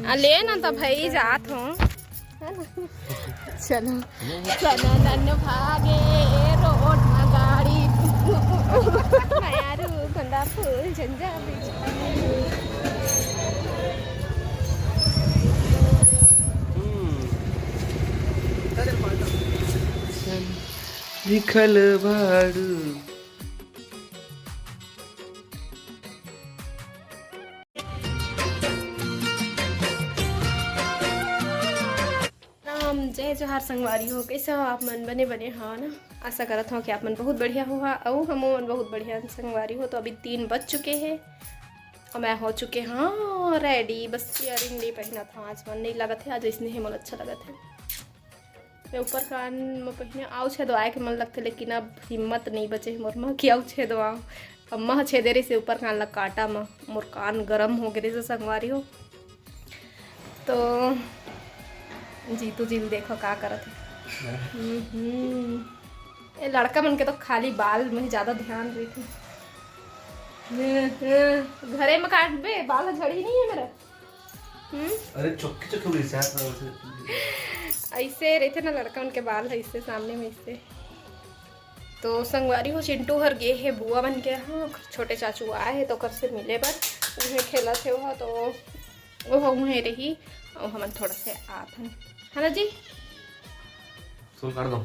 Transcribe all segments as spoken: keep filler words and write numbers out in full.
हाँ, ले ना तो भाई, जात हो। है ना? चलो, चलो नन्नू भागे, रोड में गाड़ी। मयारू, गोंदा फूल, झंझा बीच। लिखल बाड़ू। राम, जय जोहार संगवारी हो, कैसे हो आप मन? बने बने हो ना? आशा करत हो कि आप मन बहुत बढ़िया हो हा, अउ हमो मन बहुत बढ़िया हन संगवारी हो। तो अभी तीन बज चुके हैं और मैं हो चुके हाँ रेडी। बस ईयरिंग नहीं पहना था आज, मन नहीं लगत है आज, इसने ही मन अच्छा लगत है। मैं ऊपर कान में पहने आउ छेदवाए के मन लगथे, लेकिन अब हिम्मत नहीं बचे हे मोर मा कि आउ छेदवाओ। अम्मा ह छेदे रहिसे ऊपर कान ला काटा म, मोर कान गरम हो गे रहिसे संगवारी हो। तो जीतू जी ल देखो का करत हे। हम्म। ये लड़का मन के तो खाली बाल में ज्यादा ध्यान रहिथे। हम्म, हम्म। घरे में काटबे, बाल ह झड़ी नहीं है मेरा। हम्म? अरे चुक्की चुक्की उड़ी से हाथ में से। ऐसे रहिथे ना लड़का मन के बाल, ऐसे सामने में ऐसे। तो संगवारी हो, चिंटू हर गे हे बुआ मन के, हाँ, छोटे चाचू आए हे तो ओकर से मिले बर, उहें खेलत हे ओहा, तो ओहा उहें रही, अउ हमन थोड़ा से आत हन, है ना जी? सुन काट दो।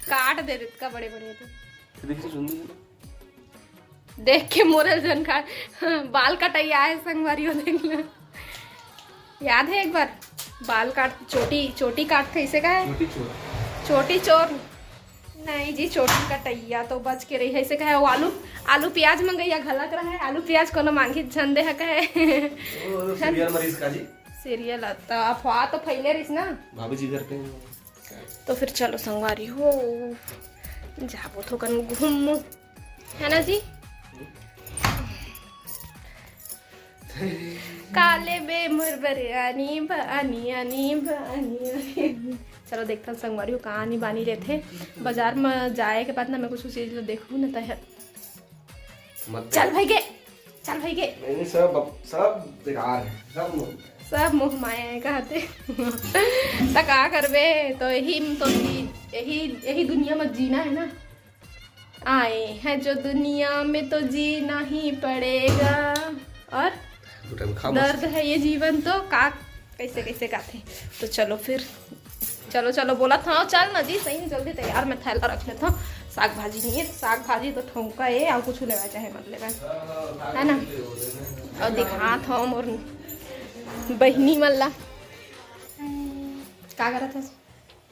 काट दे रितका बड़े बड़े तो। देखिए सुन दीजिए। देख के मोरल जन का बाल कटैया है संगवारी हो, देख ले। याद है एक बार बाल काट, चोटी, चोटी काट थे इसे का है? चोटी चोर। चोटी चोर। नहीं जी, चोटी कटैया तो बच के रही है, इसे का है? वो आलू, आलू प्याज मंगैया घलक रहा है, आलू प्याज कोनो मांगी झंदे है का है? ओ, सीरियल मरीज का जी? सीरियल आता, अफवाह तो फैले रहीस ना। भाभी जी घर पे हैं। तो फिर चलो संगवारी हो, जाबो थोकन घूम, है ना जी? काले बे मोर बर आनी बानी, आनी बानी, आनी। चलो देखथन संगवारी हो का आनी बानी लेथे। बाजार में जाए के बाद ना मैं कुछ चीज ला देखहूँ ना, तहे मत चल भाई के, चल भाई के। नहीं, नहीं, सब, सब बेकार है, सब लोग। सब मोह माया है कहते। त का करबे, तो यही, तो यही, यही दुनिया में जीना है ना। आए हैं जो दुनिया में तो जीना ही पड़ेगा। और दो टाइम खा मस्त। दर्द है ये जीवन तो का, कैसे, कैसे गाते। तो चलो फिर, चलो, चलो, बोला था, चल ना जी, सही में जल्दी तैयार, मैं थैला रख लेता हूँ। साग भाजी नहीं है, साग भाजी तो ठोंका है, और कुछ लेवा चाहे मत लेवा, है ना? और दिखात हूँ मोर बहिनी मन ला। का करत हस?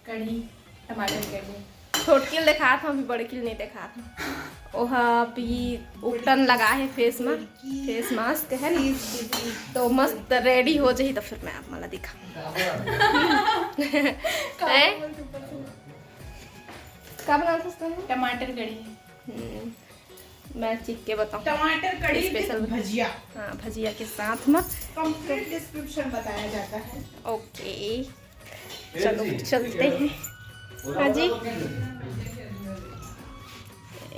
कढ़ी, टमाटर कढ़ी। छोटकी ल देखात हूँ, अभी बड़की ल नहीं देखात हूँ। ओहा अभी उपटन लगा है फेस में, फेस मास्क है ना, तो मस्त रेडी हो जाही, तो फिर मैं आप मन ला दिखा। हैं? का बनात हस तैं? टमाटर कढ़ी। हम्म, मैं चीख के बताऊँ। टमाटर कढ़ी with स्पेशल भजिया। हाँ, भजिया के साथ में। Complete description बताया जाता है। ओके, चलो चलते हैं। हाँ जी,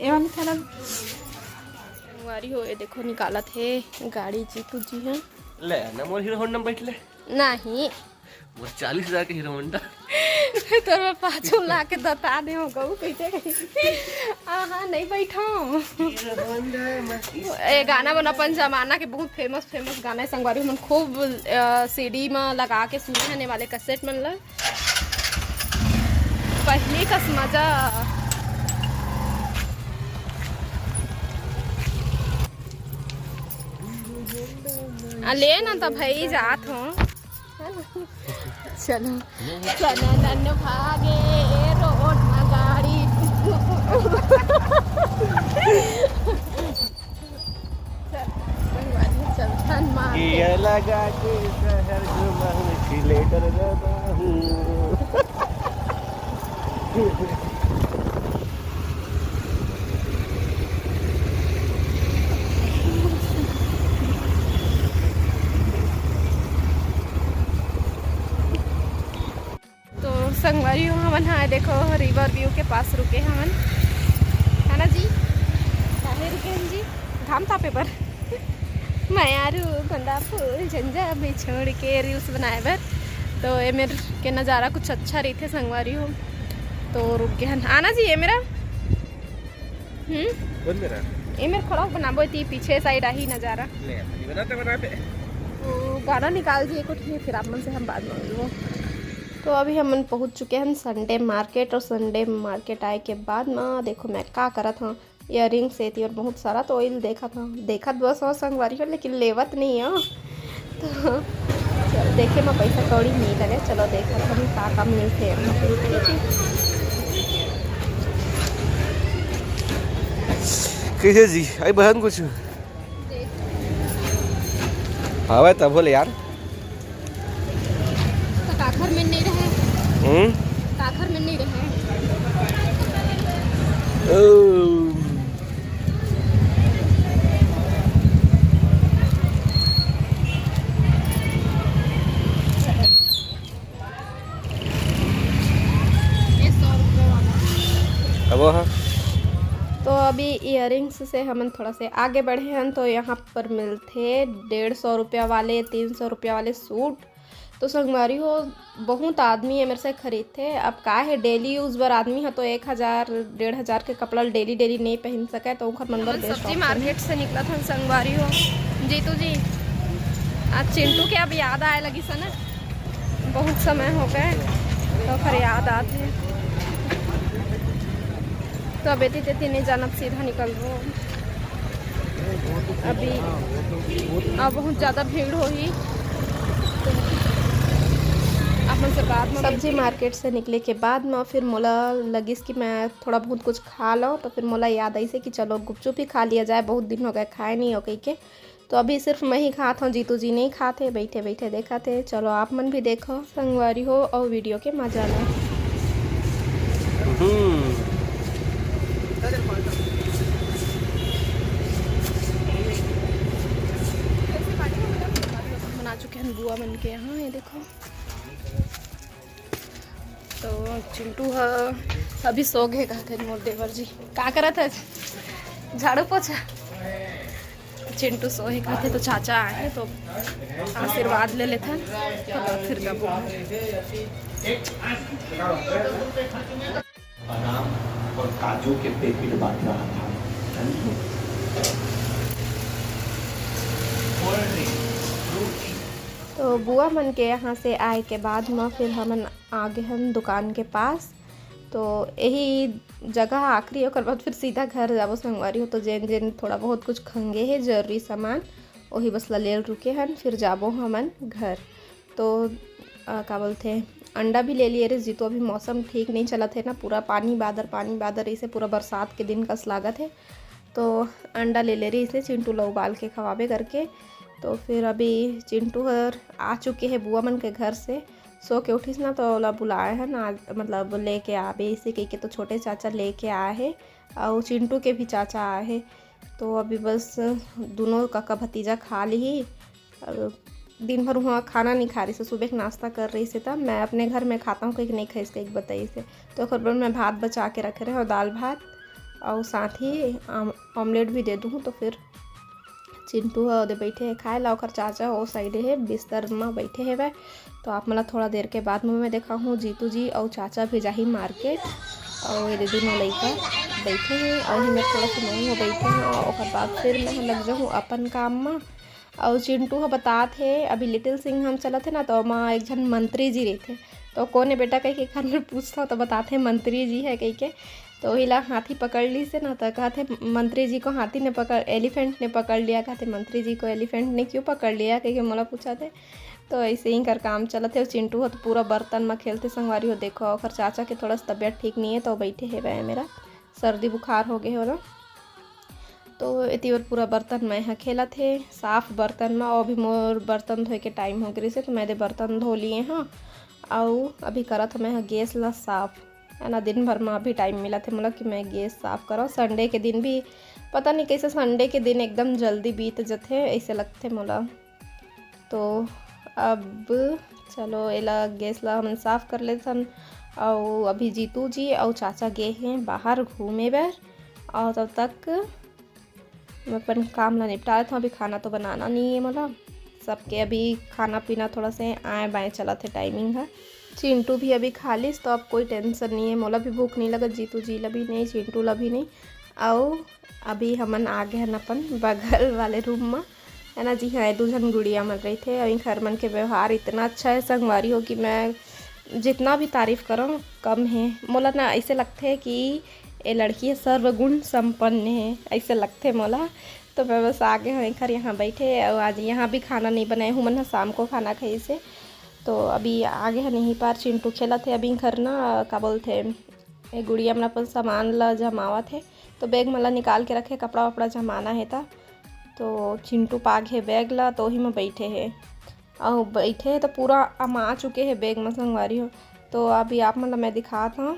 एवन खराब संगवारी हो, ये देखो निकालत हे गाड़ी जीतू जी हैं। ले ना मोर हीरो होंडा में बैठ ले। नहीं। वो चालीस हजार के हीरो होंडा। तोर मैं पाछू ला के दता दे हो गऊ कहिते। हाँ, हाँ, नहीं बैठो। हीरो होंडा मस्ती। ए गाना बना अपन जमाना के बहुत फेमस, फेमस गाना है संगवारी, मन खूब, अ, सीडी में लगा के सुने हने वाले कैसेट मन ला। पहली कस मजा। आ, ले ना तो भाई जात हो। चलो, चलो नन्नू भागे, रोड में गाड़ी। चल, चल, चल, चल, मार। गियर लगा के शहर घुमाऊं, सिलेटर दबाऊं। तो संगवारी हो, हमन हा देखो रिवर व्यू के पास रुके हमन, है ना जी? काहे रुके हन जी? घाम तापे बर। मयारू गोंदा फूल झंझा में छोड़ के reels बनाए बर। तो ये मेर के नज़ारा कुछ अच्छा रहिथे संगवारी हो। तो रुक गए हन, आना जी ये मेरा। हम्म। बोल मेरा। ये मेर खड़ा बनाबो ती पीछे side आही नज़ारा। ले, ये बनाते बनाते। तो गाना निकाल दिए कुछ नहीं, फिर आप मन से हम बाद में मिलबो। तो अभी हमन पहुंच चुके हैं Sunday market, और Sunday market आए के बाद ना देखो मैं का करत हूँ, earrings एती और बहुत सारा तो oil देखत हूँ, देखत बस हो संगवारी हो, लेकिन लेवत नहीं हो। तो चल देखे मैं पैसा कौड़ी नहीं लगे, चलो देखत हम का का मिलते हैं। कैसे जी आई बहन कुछ हवा तब बोले यार। तो काखर में नहीं रहे। हम्म। काखर में नहीं रहे। ओ। ये सौ रुपये वाला। अब हाँ। तो अभी earrings से हमन थोड़ा से आगे बढ़े हन, तो यहाँ पर मिलते डेढ़ सौ रुपया वाले, तीन सौ रुपया वाले सूट। तो संगवारी हो, बहुत आदमी ये मेरे से खरीदते। अब का है, daily use बर आदमी है तो एक हजार डेढ़ हजार के कपड़ा daily daily नहीं पहन सके, तो उनकर मन बर हमन best सब्जी option है। Market से निकलत हन संगवारी हो। जीतू जी, आज चिंटू के अब याद आए लगी स ना, बहुत समय हो गए तो ओकर याद आत है। तो अब एती तेती नहीं जानत, सीधा निकलबो। अभी अब बहुत ज़्यादा भीड़ होही, तो आप मन से बाद में सब्जी market से निकले के बाद में फिर मोला लगिस कि मैं थोड़ा बहुत कुछ खा लूँ, तो फिर मोला याद आइसे कि चलो गुपचुप ही खा लिया जाए, बहुत दिन हो गए खाए नहीं हो कही के। तो अभी सिर्फ मैं ही खात हूँ, जीतू जी नहीं खाते, बैठे बैठे देखा थे। चलो आप मन भी देखो संगवारी हो और video के मजा लो। हम्म। बना चुके हैं बुआ मन के यहाँ, ये देखो। तो चिंटू ह अभी सो गए कहते मोर देवर जी। का करत है? झाड़ू पोछा। चिंटू सो ही कहते तो चाचा आए तो आशीर्वाद ले लेते हैं, तो फिर जाबो। बादाम और काजू के पैकेट बांट रहा था। तो बुआ मन के यहाँ से आए के बाद में फिर हमन आ गए हन दुकान के पास। तो यही जगह आखिरी, ओकर बाद फिर सीधा घर जाबो संगवारी हो। तो जेन जेन थोड़ा बहुत कुछ खंगे हे जरूरी सामान, वही बस ला लेल रुके हन, फिर जाबो हमन घर। तो अ, का बोलथे, अंडा भी ले लिए रे जीतू। अभी मौसम ठीक नहीं चलत है ना, पूरा पानी बादर, पानी बादर, इसे पूरा बरसात के दिन कस लागत है। तो अंडा ले ले रही इसे चिंटू ला उबाल के खवाबे करके। तो फिर अभी चिंटू हर आ चुके हैं बुआ मन के घर से, सो के उठिस ना, तो ओला बुलाए हन आज, मतलब लेके आबे इसे कह के। तो छोटे चाचा लेके आए हैं और चिंटू के भी चाचा आए हैं। तो अभी बस दोनों काका भतीजा खा ली। अब दिन भर वहाँ खाना नहीं खा रही से, सुबह के नाश्ता कर रही से, तब मैं अपने घर में खाता हूँ कहीं नहीं खाइस कहीं बताई से। तो ओकर बर मैं भात बचा के रखे रहे और दाल भात और साथ ही आम-, ऑमलेट भी दे दूँ। तो फिर चिंटू ह ओदे बैठे है खाए ला, ओकर चाचा ओ साइड है बिस्तर में बैठे हेवै। तो आप मन ला थोड़ा देर के बाद में मैं देखा हूँ जीतू जी और चाचा भी जाही मार्केट और ये दोनों लइका बैठे हैं और ही मैं थोड़ा सा मैं बैठे हूँ और ओकर बाद फिर मैं लग जाऊँ अपन काम में। और चिंटू ह बतात हे, अभी लिटिल सिंह हम चलत हे ना, तो ओमा एक झन मंत्री जी रहिथे, तो कौन है बेटा कह के एक बार मैं पूछता हूँ, तो बतात हे मंत्री जी है कह के। तो वही ला हाथी पकड़ ली से ना, तो कहते मंत्री जी को हाथी ने पकड़, एलिफेंट ने पकड़ लिया। कहते मंत्री जी को एलिफेंट ने क्यों पकड़ लिया कह के मोला पूछा थे। तो ऐसे ही कर काम चलत है। और चिंटू हो तो पूरा बर्तन में खेलते संगवारी हो। देखो ओकर चाचा के थोड़ा सा तबीयत ठीक नहीं है, तो बैठे है वह मेरा सर्दी बुखार हो गए होला। तो एती बर पूरा बर्तन मैं ह खेलत हे, साफ बर्तन म। अभी मोर बर्तन धोए के टाइम हो गिस हे, तो मैं दे बर्तन धो लिए हाँ। अउ अभी करत ह मैं ह गैस ला साफ, है ना। दिन भर म अभी टाइम मिलत हे मोला कि मैं गैस साफ करव। संडे के दिन भी पता नहीं कैसे संडे के दिन एकदम जल्दी बीत जथे, ऐसे लगथे मोला। तो अब चलो एला गैस ला हमन साफ कर लेथन। अउ अभी जीतू जी अउ चाचा गे हैं बाहर घूमे बर, अउ तब तक मैं अपन काम ला निपटा लेथव। अभी खाना तो बनाना नहीं है मोला, सबके अभी खाना पीना थोड़ा से आए बाएँ चलत हे टाइमिंग ह। चिंटू भी अभी खा लिस, तो अब कोई टेंशन नहीं है। मोला भी भूख नहीं लगत, जीतू जी ला भी नहीं, चिंटू ला भी नहीं। अउ अभी हमन आ गए हन अपन बगल वाले रूम म, है ना जी। हाँ, दू झन गुड़िया मन रहिथे, अउ इखर मन के व्यवहार इतना अच्छा है संगवारी हो कि मैं जितना भी तारीफ करूँ कम है। मोला ना ऐसे लगथे कि ए लड़की ह सर्वगुण संपन्न है, ऐसे लगथे मोला। तो मैं बस आ गए हूँ इखर यहाँ बैठे, और आज यहाँ भी खाना नहीं बनाए हूँ, मन ह शाम को खाना खाइसे। तो अभी आ गए हन यहीं पार, चिंटू खेलत हे अभी इखर ना, का बोलथे, ए गुड़िया मन अपन सामान ला जमावत हे, तो बैग मन ला निकाल के रखे, कपड़ा वपड़ा जमाना हे त। तो चिंटू पाग हे बैग ला, तो ओही म बैठे हे। अउ बैठे हे तो पूरा अमा चुके हे बैग म संगवारी हो। तो अभी आप मन ला मैं दिखात हव,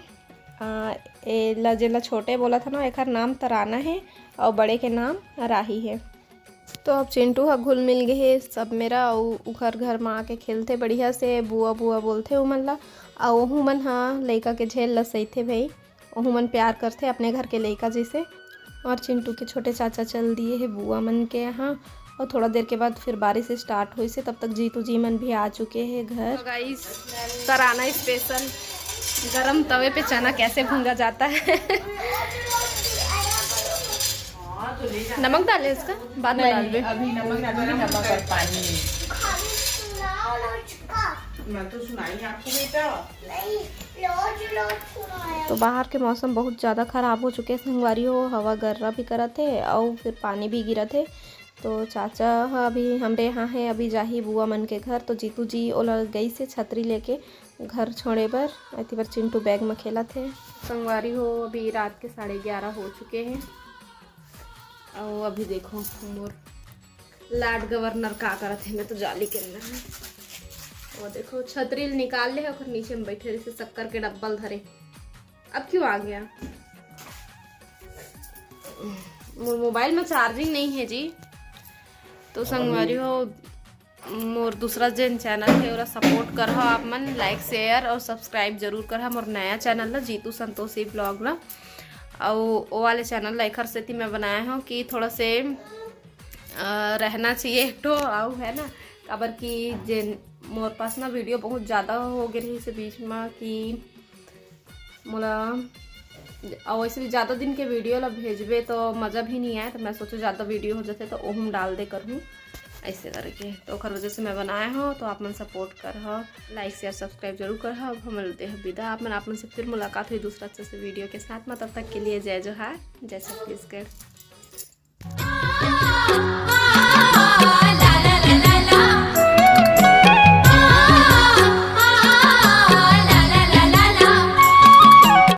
आ, ए ला, जेला छोटे बोलत हन ना, एखर नाम तराना हे अउ बड़े के नाम राही हे। तो अब चिंटू ह घुल मिल गे हे सब मेरा, अउ उखर घर म आके खेलथे बढ़िया से, बुआ बुआ बोलथे उमन ला, अउ ओहू मन ह लइका के झेल ल सहिथे भई, ओहू मन प्यार करथे अपने घर के लइका जैसे। और चिंटू के छोटे चाचा चल दिए हे बुआ मन के यहाँ, और थोड़ा देर के बाद फिर बारिश स्टार्ट होइस हे, तब तक जीतू जी मन भी आ चुके हे घर। तो गाइस, तराना स्पेशल गरम तवे पे चना कैसे भूंजा जाता है। नमक डाले इसका, बाद में डाल दे। अभी नमक, अभी नमक और पानी। मैं तो सुनाई आपको बेटा। तो बाहर के मौसम बहुत ज़्यादा ख़राब हो चुके हे संगवारी हो, हवा गर्रा भी करत हे अउ फिर पानी भी गिरत हे। तो चाचा ह अभी हमरे यहाँ हे, अभी जाही बुआ मन के घर। तो जीतू जी ओला गइस हे छतरी लेके घर छोड़े बर, एती बर चिंटू बैग म खेलत हे। संगवारी हो, अभी रात के साढ़े ग्यारह हो चुके हे। अउ अभी देखो मोर लाड गवर्नर का करत हे, मैं तो जाली के अंदर हूँ। वो देखो छतरी ल निकाल ले, ओकर नीचे में बैठे रहिसे शक्कर के डब्बा ल धरे। अब क्यों आ गया? मोर मोबाइल में चार्जिंग नहीं है जी। तो संगवारी हो, मोर दूसरा जेन चैनल है, ओला सपोर्ट करहा आप मन, लाइक, शेयर और सब्सक्राइब जरूर करहा मोर नया चैनल ला, जीतू संतोषी ब्लॉग ला। अउ ओ वाले चैनल ला एखर सेती मैं बनाए हूँ कि थोड़ा से, अ, रहना चाहिए एक ठो, अउ है ना, काबर कि जेन मोर पास ना वीडियो बहुत ज़्यादा हो गए रहिसे बीच में कि मोला, अउ वैसे भी ज़्यादा दिन के वीडियो ला भेजबे तो मज़ा भी नहीं आए, तो मैं सोचे ज़्यादा वीडियो हो जाते तो ओहू म डाल दे करहूँ ऐसे करके। तो ओकर वजह से मैं बनाए हूँ, तो आप मन सपोर्ट करहा, लाइक, शेयर, सब्सक्राइब जरूर करहा। अब हम मिलते हैं विदा, आप मन, आप मन से फिर मुलाकात हुई दूसरा अच्छे से वीडियो के साथ में। तब तक के लिए जय जोहार, जय छत्तीसगढ़।